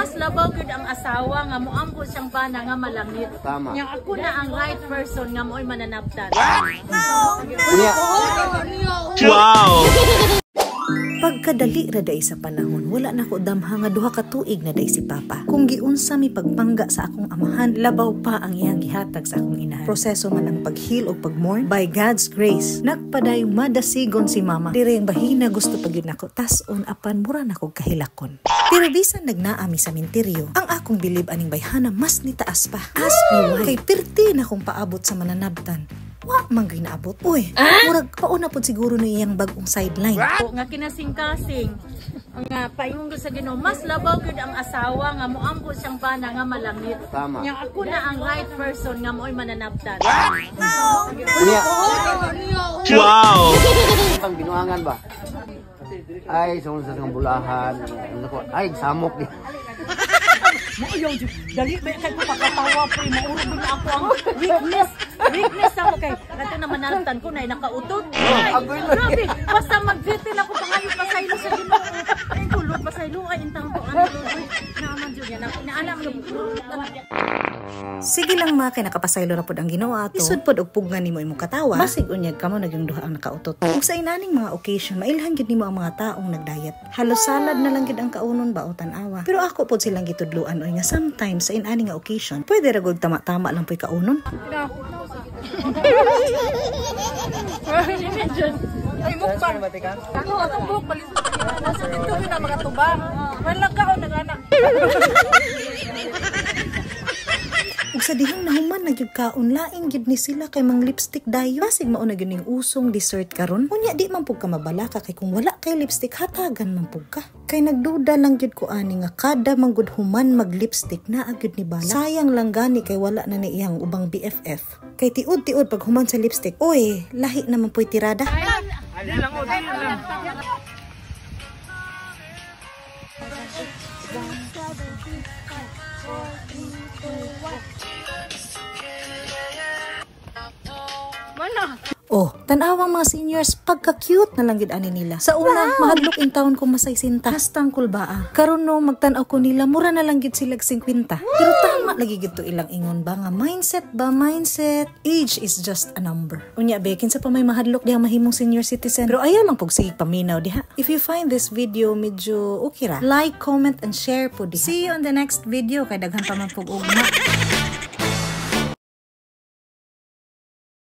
Mas labaw gyud ang asawa nga moampo siyang bana nga malangit. Tama. Nya ako na ang right person nga mo'y mananabtan. Unya, Wow! Pagkadali ra day sa panahon, wala na ko damha nga 2 ka tuig na day si Papa. Kung giunsa mi pagpangga sa akong amahan, labaw pa ang iyang gihatag sa akong inahan. Proseso man ang pag-heal o pag-mourn. By God's grace, nagpaday madasigon si Mama. Diri ang bahina gusto pa gyud nako tas-on, apan mura na kog kahilakon. Pero bisan nagnaami sa minteryo, ang akong bilib aning bayhana mas nitaas pa. Ask me why. Kay pirti na kong paabot sa mananabtan. Wa man gyud naabot. Uy, murag pauna pod siguro na iyang bag-ong sideline. Po, nga kinasing-kasing nga paingon ko sa Ginoo, mas labaw gyud ang asawa nga moampo siyang bana nga malangit. Tama. Nya ako na ang right person nga mo'y mananabtan. Unya, Wow! Ang binuangan ba? Ay, sa bulahan. Ano ko? Ay, samok di. Mo ayaw jud dali ba kay ko pakatawa po, maurog na ako ang weakness weakness ako kay kato na manaltan ko na nakautot. Ay, grabe, basta magbitin ako, pangayo pasaylo sa Ginoo. Ay ko, Lord, pasaylo ay intang ko ano, Lord. Uy, naaman jud yan ako naalam. Sige lang, ma, kay nakapasaylo na pod ang Ginoo ato. Isod pod og pugnan nimo imong katawa. Basig unyag kamo nagyung duha ang nakautot. Ug sa inaning mga occasion, mailhan gyud nimo ang mga taong nagdayet. Halos salad na lang gyud ang kaunon ba o tan-awa. Pero ako pod silang gitudluan oy nga sometimes sa inani nga occasion, pwede ra gud tama-tama lang po'y kaunon. Ay, mukbang. Ako, akong buhok, balik. Nasa dito na mga tubang. Wala ka o nag-anak. Ug sa dihang nahuman na gyud kaon, laing gyud ni sila kay mang lipstick dayon. Basig mao na gyud ning usong dessert karon. Unya di man pug ka mabalaka kay kung wala kay lipstick, hatagan man pug ka. Kay nagduda lang gyud ko ani nga kada man gud human mag lipstick, naa gyud ni balak. Sayang lang gani kay wala na ni iyang ubang BFF. Kay tiud-tiud pag human sa lipstick, oy, lahi naman po'y tirada. Oh, tanawang mga seniors, pagka-cute na lang gid ani nila. Sa una, mahadlok in town kung masay sinta. Hastang kulbaa. Karon no, magtan-aw ko nila, mura na lang gid sila 50. Pero tama lagi gid to ilang ingon ba nga mindset ba, mindset. Age is just a number. Unya be, kinsa pa may mahadlok diha mahimong senior citizen? Pero ayaw lang pug sige paminaw diha. If you find this video medyo okay ra, like, comment and share po diha. See you on the next video kay daghan pa man pug ugma.